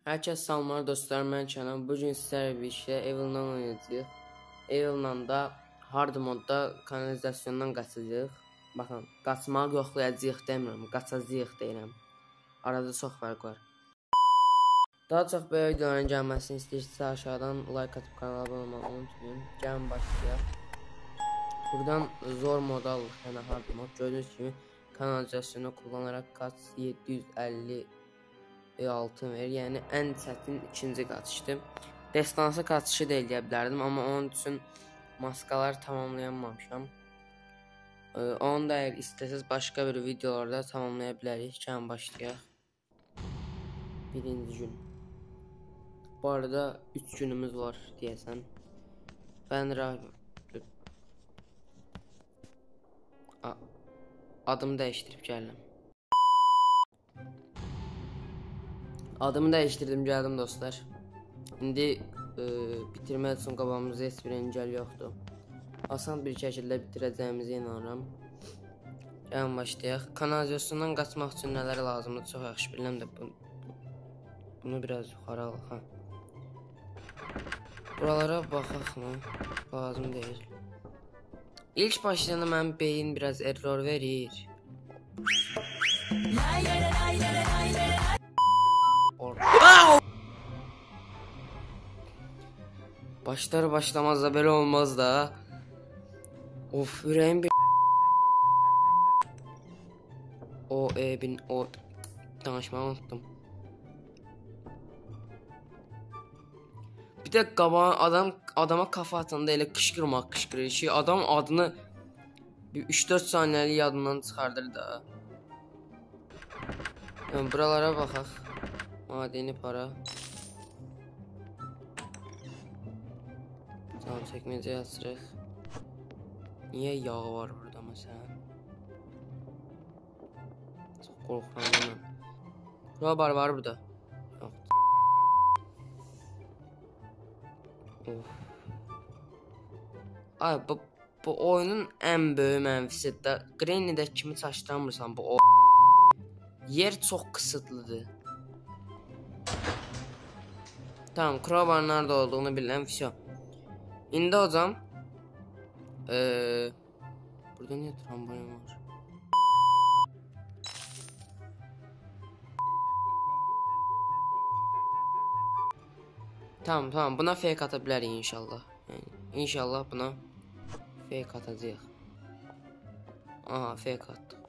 Herkese salamlar dostlar, mən Kənan. Bugün sizlərlə birlikdə Evil Nun oynayacağıq. Evil Nun'da hard modda kanalizasyondan qaçacağıq. Baxın, qaçmağı yoxlayacağıq demirəm, qaçacağıq deyirəm. Arada çox fərq var. Daha çox belə videoların gəlməsini istəyirsinizsə aşağıdan like atıp kanala abunə olmağı unutmayın. Gəlin başlayaq. Buradan zor mod alırıq, yəni hard mod. Gördüyünüz kimi kanalizasyonu kullanaraq qaç 750 altın verir. Yəni ən çətin ikinci qaçışdır. Destansı qaçışı da eləyə bilərdim, amma onun üçün maskaları tamamlayamamışam. Onu da əgər istəsəz başqa bir videolarda tamamlaya bilərik. Gəlin başlayaq. Birinci gün. Bu arada 3 günümüz var deyəsən. Mən adımı dəyişdirib gəldim. Adımı dəyişdirdim, gəldim dostlar. İndi bitirmək üçün qabağımızda heç bir əngəl yoxdur. Asan bir şəkildə bitirəcəyimizə inanıram. Gəlin başlayaq. Kanalizasyondan qaçmaq üçün nələr lazımdır çox yaxşı bilirəm də bunu biraz yuxarı alaq. Ha. Buralara baxaq mı? Lazım deyil. İlk başlayanda mənim beyin biraz error verir. Başlar başlamaz da belə olmaz da. Of, ürəyim bir o bin o danışmağı unutdum. Bir də qabağın adam adama kafa atanda elə qışqırmaq qışqırır ki, adam adını bir 3-4 saniyəlik yadından çıxardır da. Yəni buralara baxaq. Madeni para. Tamam, çəkməcəyə açırıq. Niyə yağ var burada məsələn? Çox qorxuram bundan. Crowbar var burada. Yox. Of. Ay, bu oyunun ən böyük mənfisi də Granny'də kimi çaşdıramırsan bu o. Yer çox qısıtlıdır. Tamam, crowbarın harada olduğunu bilirəm, vəsə. İndi hocam, burada niyə trambolin var? Tamam, tamam, buna fake ata bilərik inşallah. Yəni, inşallah buna fake atacağıq. Aha, fake atdıq.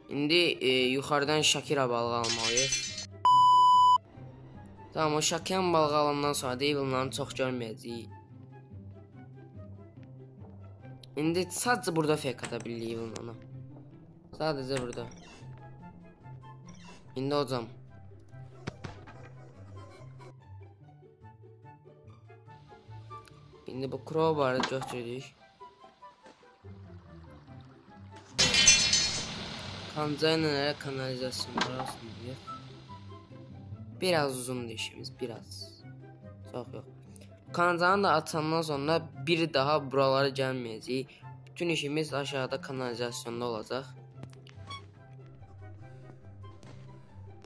İndi yuxarıdan Shakira balığı almalıyıq. Tamam, o Shakira balığı alandan sonra da Evil Nun'ı çox görməyəcəyik. İndi sadəcə burada fake ata bilirik Evil Nun'a. Sadəcə burada. İndi hocam. İndi bu crowbar'ı götürdük. Kanca ilə elə kanalizasyonları asmalıyıq. Biraz uzundur işimiz, biraz. Çox yox. Kancanı da açandan sonra bir daha buralara gəlməyəcəyik. Bütün işimiz aşağıda kanalizasyonda olacaq.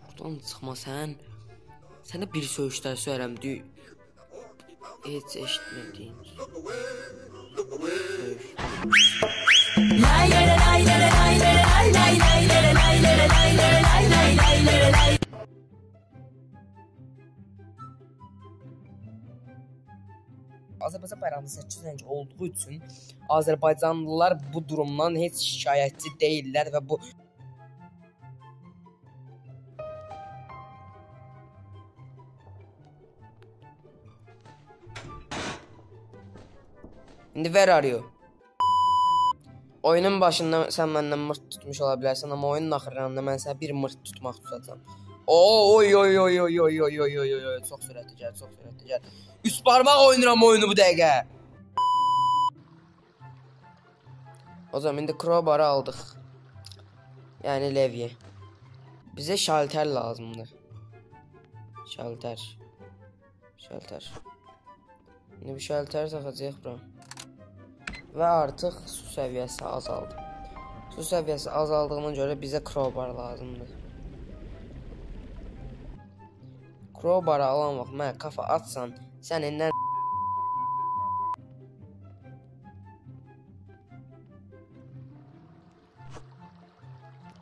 Buradan çıxma sən. Sənə bir söyüşlər söyərəm. Heç eşitmədiyim söyüş. Azərbaycan bayrağında 8 rəng olduğu üçün Azərbaycanlılar bu durumdan heç şikayətçi deyillər və bu İndi where are you? Oyunun başında sən məndən mırt tutmuş ola bilərsən, amma oyunun axırlarında mən sənə bir mırt tutmaq tutacağam. Oy oy oy oy oy oy oy oy oy, çox sürətli gəl, çox sürətli gəl. Üç barmaq oynayıram oyunu bu dəqiqə. O zaman indi crowbar'ı aldıq. Yəni levye. Bizə şalter lazımdır. Şalter. Şalter. İndi bir şalter taxacağıq bura. Və artıq su səviyyəsi azaldı. Su səviyyəsi azaldığına görə bizə crowbar lazımdır. Crowbar'ı alan vaxt mənə kafa atsan, sənin nə...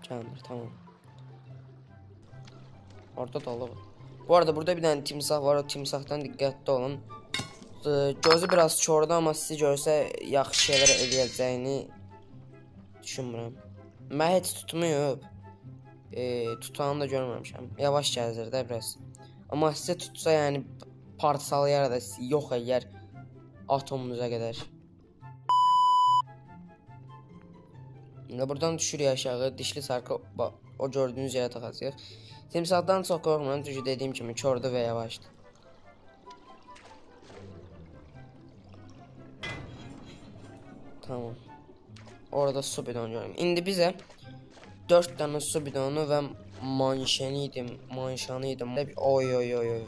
Gəlmir, tamam. Orada dolu. Bu arada burada bir dənə timsah var. O timsahdan diqqətli olun. Gözü biraz kordu, amma sizi görsə yaxşı şeylər eləyəcəyini düşünmürəm. Mən heç tutmayıb. Tutanı da görməmişəm. Yavaş gəzir də biraz. Amma sizi tutsa, yəni parçalayar da yox eləyər atomunuza qədər. İndi buradan düşürük aşağı, dişli çarxı o gördüyünüz yerə taxacağıq. Timsahdan çox qorxmuram, çünki dediyim kimi kordu və yavaşdır. Tamam. Orada su bidonu görürüm. İndi bizə 4 dənə su bidonu və manşanı idi. Oy oy oy oy.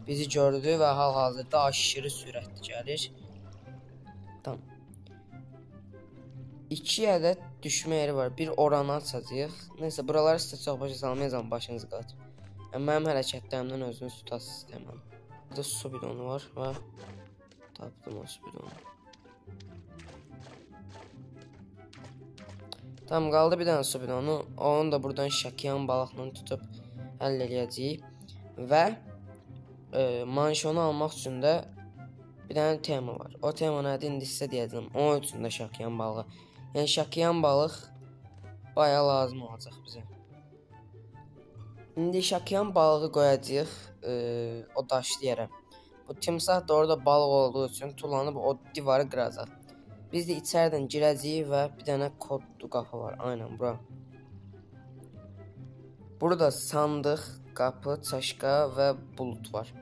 Bizi gördü və hal-hazırda aşırı sürətli gəlir. Tamam. 2 ədəd düşmə yeri var. Bir oranı açacağıq. Neyse, buraları sizə çox başa salmayacağım, başınızı qatır. Yəni, mənim hərəkətlərimdən özünüz tutasınız istəməm. Burada su bidonu var və tapdım o su bidonu. Tamam, qaldı bir dənə su bidonu. Onu da buradan şakıyan balıqla tutub həll eləyəcəyik. Və manşonu almaq üçün də bir dənə tema var. O tema nədir, indi sizə deyəcəm. Onun üçün də şakıyan balığı. Yəni, şakıyan balıq bayağı lazım olacaq bizə. İndi şakıyan balığı qoyacağıq o daşlı yerə. Bu timsah da orada balıq olduğu üçün tullanıb o divarı qıracaq. Biz də içəridən girəcəyik və bir dənə kodlu qapı var. Aynen bura. Burada sandıq, qapı, çaşka və bulut var.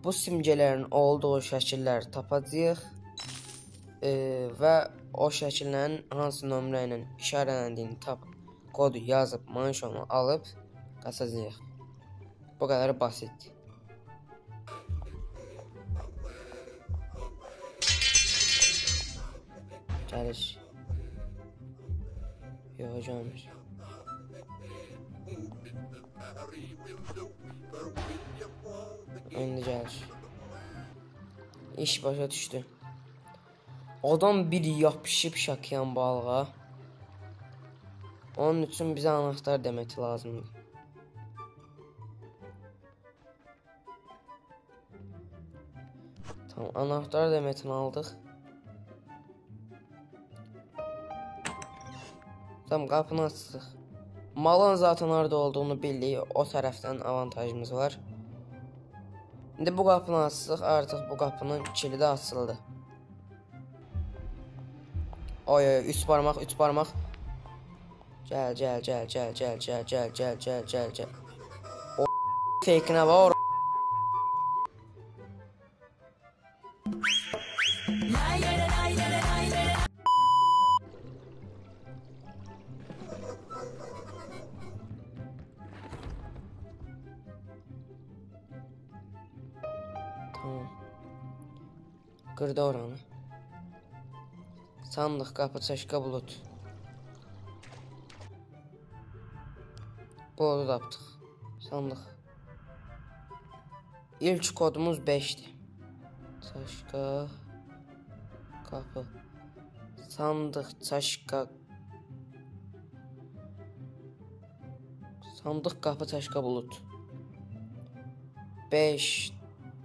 Bu simgələrin olduğu şəkilləri tapacağıq və o şəkillərin hansı nömrə ilə işarələndiyini tapıb, kodu yazıb, manşonu alıb qaçacağıq. Bu qədər basit. Gəlir. Yox, gəlmir. İndi gəlir. İş başa düşdü. Adam bir yapışıb şakıyan balığa. Onun üçün bizə anahtar deməti lazımdır. Tamam, anahtar demətini aldıq. Tamam, qapını açdıq. Malın zaten harada olduğunu bildik. O tərəfdən avantajımız var. İndi bu qapını açdıq. Artıq bu qapının kilidi açıldı. Oy oy, 3 barmaq, 3 barmaq. Gəl, gəl, gəl, gəl, gəl, gəl, gəl, gəl, gəl, gəl, gəl. O fake-inə var. Tamam. Qırdı oranı. Sandıq, qapı, çaşka, bulut. Bulutu tapdıq. Sandıq. İlk kodumuz 5-dir. Çaşka, qapı. Sandıq, çaşka. Sandıq, qapı, çaşka, bulut. 5,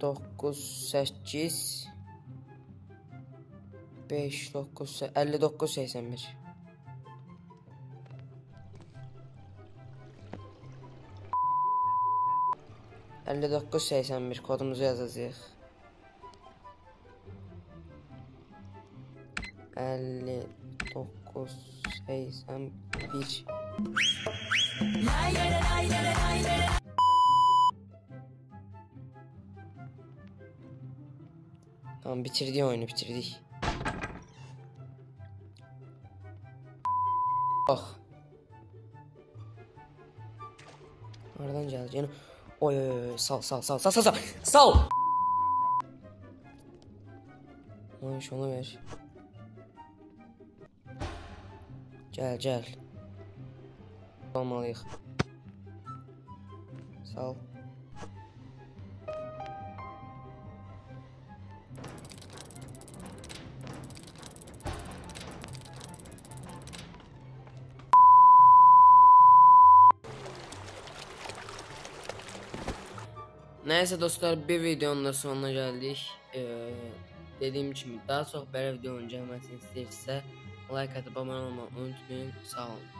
9, 8, 5, 9, 59, 81. ...59, 81 kodumuzu yazacağıq. 59, 81. Tamam, bitirdik oyunu, bitirdik. Bax. Hardan gəldi? Yəni oy oy oy, sal sal sal sal sal sal. Sal. Maaş onu ver. Gəl, gəl. Almalıyıq. Sal. Nəysə dostlar, bir videonun da sonuna gəldik. Dediyim kimi, daha çox belə videonun gəlməsini istəyirsinizsə, like atıp abone olmayı unutmayın. Sağ olun.